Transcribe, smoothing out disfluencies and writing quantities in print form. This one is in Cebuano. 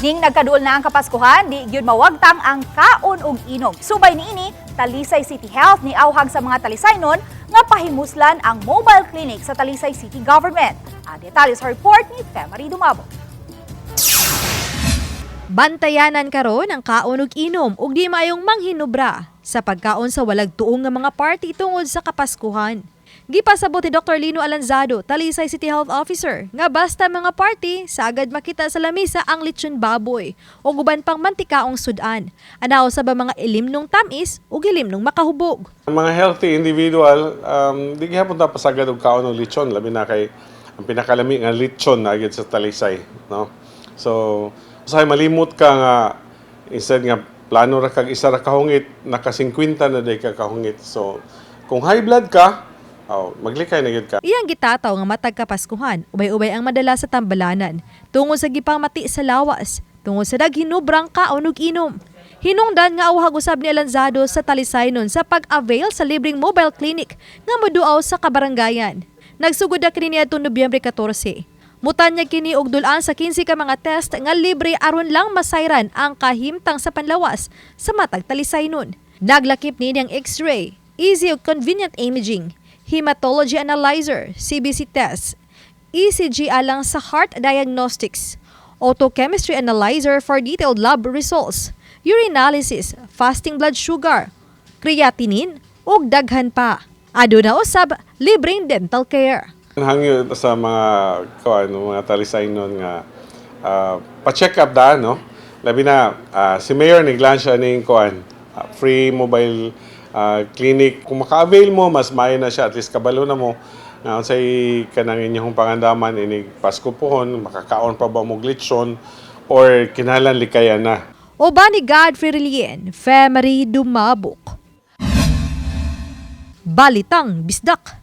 Ning nagkaduol na ang Kapaskuhan, di gyud mawagtang ang kaon ug inom. Subay niini, Talisay City Health niawhag sa mga Talisaynon nga pahimuslan ang mobile clinic sa Talisay City Government. Ang detalye sa report ni Femary Dumabo. Bantayanan karon ang kaon ug inom ug di maayong manghinubra sa pagkaon sa walag tuong nga mga party tungod sa Kapaskuhan. Gipasabot ni Dr. Lino Alanzado, Talisay City Health Officer, nga basta mga party, sagad makita sa lamisa ang lechon baboy o uban pang mantikaong sudan. Anaw sa ba mga ilimnong tamis ug ilimnong makahubog. Ang mga healthy individual, di gihapon ta pasagad og kaon og lechon, labi na kay ang pinakalami nga lechon na gyud sa Talisay, no? So, usahay malimot ka nga instead nga plano ra kag isa ra kahungit, naka 50 na day ka kahungit. So, kung high blood ka, oh, maglikay na gyud ka. Iyang gitataw nga matag Kapaskuhan, ubay-ubay ang madala sa tambalanan, tungod sa gipangmati sa lawas, tungod sa naghinubrang kaon ug inom. Hinungdan nga awhag usab ni Alanzado sa Talisaynon sa pag-avail sa libreng mobile clinic nga moduaw sa kabarangayan. Nagsugod na kini niadtong Nobyembre 14. Mutanyag kini og dulaan sa 15 ka mga test nga libre aron lang masayran ang kahimtang sa panlawas sa matag Talisaynon. Naglakip niini ang X-ray, easy ug convenient imaging, hematology analyzer, CBC test, ECG alang sa heart diagnostics, autochemistry analyzer for detailed lab results, urinalysis, fasting blood sugar, creatinine, ug daghan pa. Aduna usab libreng dental care. Hangyo sa mga kuan, mga Talisaynon nga pa-check up daan, no? Labi na si Mayor nag-launch aning kuan, free mobile clinic. Kung maka-avail mo, mas maayo na siya, at least kabalo na mo nga unsay kanang inyong pangandaman inig Pasko pohon, makakaon pa ba mo lechon or kinahanglan likayan na. Uban ni Godfrey Relien, Femery Dumabok. Balitang Bisdak.